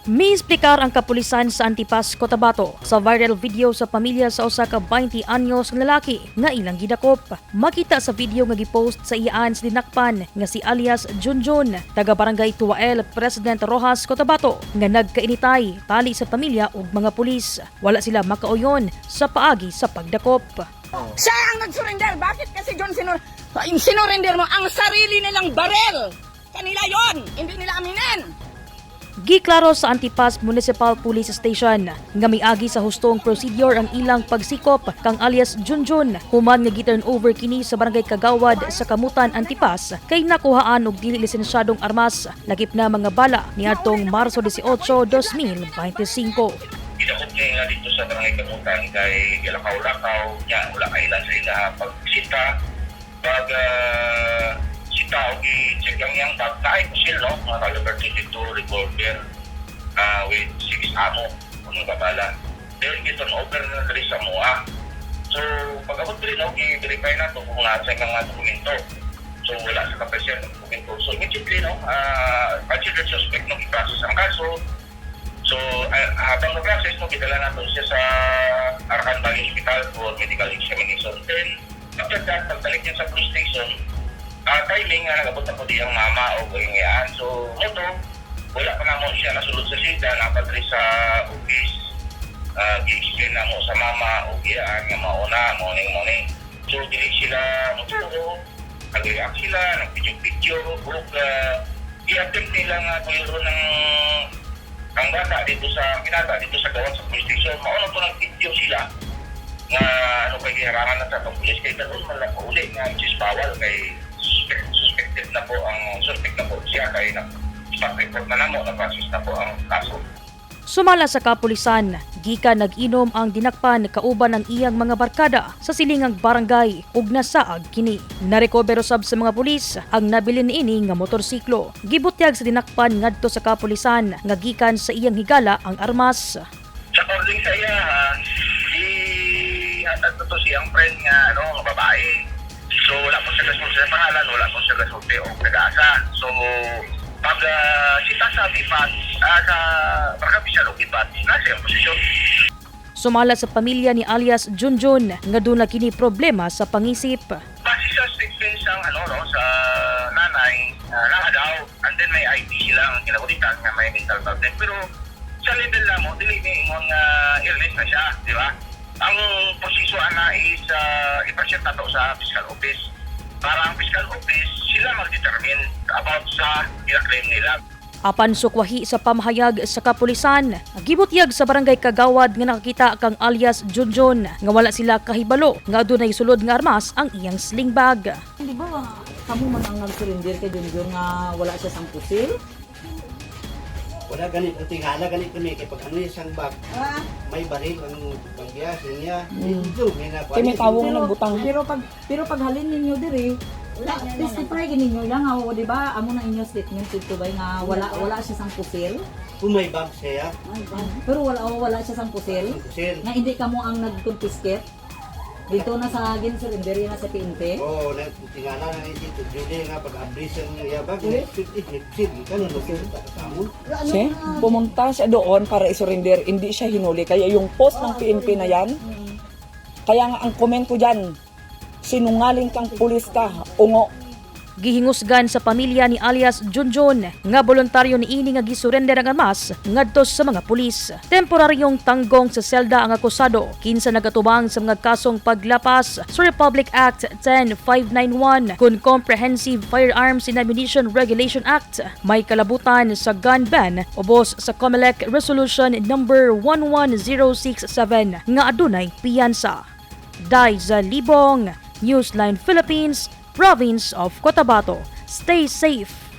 Miisplikar ang kapulisan sa Antipas, Cotabato sa viral video sa pamilya sa usa ka 20 anyos nga lalaki nga ilang gidakop. Makita sa video nga gipost sa iyaan sa dinakpan nga si alias Junjun, taga Barangay Tuwael, President Rojas, Cotabato, nga nagkainitay tali sa pamilya ug mga pulis. Wala sila makauyon sa paagi sa pagdakop. Siya ang nag-surrender. Bakit kasi John sinurrender mo ang sarili nilang barel? Kanila yon. Hindi nila aminin. Giklaro sa Antipas Municipal Police Station nga miagi sa hustong procedure ang ilang pagsikop kang alias Junjun human nga gi-turn over kini sa Barangay Kagawad sa Kamutan, Antipas, kay nakuhaan og dili lisensyadong armas, lakip na mga bala, niadtong Marso 18, 2025. Gidakop niya nga dito sa Barangay Kamutan kay gilakaw-lakaw niya, wala kailan sa ila pagsita pag sita o gi-check lang niyang bag, naay pusil, no, mga caliber 22 revolver with 6 ammo kung babala. Then gi-turn over na diri sa MOA. So pag abot diri, no, gi-verify na to kung nasa nga dokumento. So wala sa kapresent ng dokumento. So immediately, no, considered suspect, no, i-process ang kaso. So, habang na-process, no, gidala nato siya sa Arakan Valley Hospital for medical examination. Then, after that, pagbalik niya sa police station, timing nga nagabot na po di ang mama o iyaan. So, mao to, wala pa namo siya nasulod sa silda, napadri sa office, gi-explain na mo sa mama o iyaan nga mauna, mao ning mao ning. So, dili sila muturo, nag-react sila, nag-video-video, ug i-attempt nila nga tuyuro ng ang bata dito sa binata dito sa gawas sa police station. Mao na to nag-video sila nga ano kay giharangan na sa atong pulis kay karon man lang pauli nga which is bawal kay suspected na po ang suspect na po siya kay na stop report na namo, na process na po ang kaso. Sumala sa kapulisan, gikan nag-inom ang dinakpan kauban ang iyang mga barkada sa silingang barangay ug nasaag kini. Narekober usab sa mga pulis ang nabilin niini nga motorsiklo. Gibutyag sa dinakpan ngadto sa kapulisan nga gikan sa iyang higala ang armas. Sa according sa iya, ha, i hatag to siyang friend nga ano nga babae. So wala po siya gasulti sa pangalan, wala po siya gasulti o nag-asa. So pag sita sa bipat, sa barangay Pisan o Bipat, nasa iyang posisyon. Sumala sa pamilya ni alias Junjun nga duna kini problema sa pangisip. Base sa statement sang ano, no, sa nanay, naa daw, and then may ID sila ang kinakulitan nga may mental problem. Pero sa level na mo, dili ni ingon nga illness na siya, di ba? Ang proseso ana is i-present na to sa fiscal office. Para ang fiscal office, sila mag-determine about sa ina-claim nila. Apan sukwahi sa pamahayag sa kapulisan, gibutyag sa Barangay Kagawad nga nakakita kang alias Junjun nga wala sila kahibalo nga adunay sulod nga armas ang iyang sling bag. Di ba, kamo man ang nag-surrender kay Junjun nga wala siya sang pusil? Wala ganit ang tingala ganit kami kay pag ano isang bag may baril ang bangya niya. Medyo may na Kay may tawo nga nagbutang. Pero pag halin ninyo diri, testify gid ninyo lang nga, di ba? Amo na inyo statement dito ba nga wala wala siya sang pusil? Kung may bag siya, Pero wala, oh, wala siya sang pusil. ang pusil. Nga hindi kamo ang nag-confiscate. Dito na sa gin-surrender na sa PNP. Oo, na tingala na ni dito. Dili nga pag abris ang iya bag, may pusil kan no kita kasamon. Siya, pumunta siya doon para isurrender, hindi siya hinuli. Kaya yung post ng PNP na yan, kaya nga ang comment ko dyan, sinungaling kang pulis ka, ungo. Gihingusgan sa pamilya ni alias Junjun nga voluntaryo niini nga gisurrender ang armas ngadto sa mga pulis. Temporaryong tanggong sa selda ang akusado kinsa nagatubang sa mga kasong paglapas sa Republic Act 10591 kun Comprehensive Firearms and Ammunition Regulation Act. May kalabutan sa gun ban ubos sa COMELEC Resolution number 11067 nga adunay piyansa. Daiza Libong, Newsline Philippines, Province of Cotabato. Stay safe.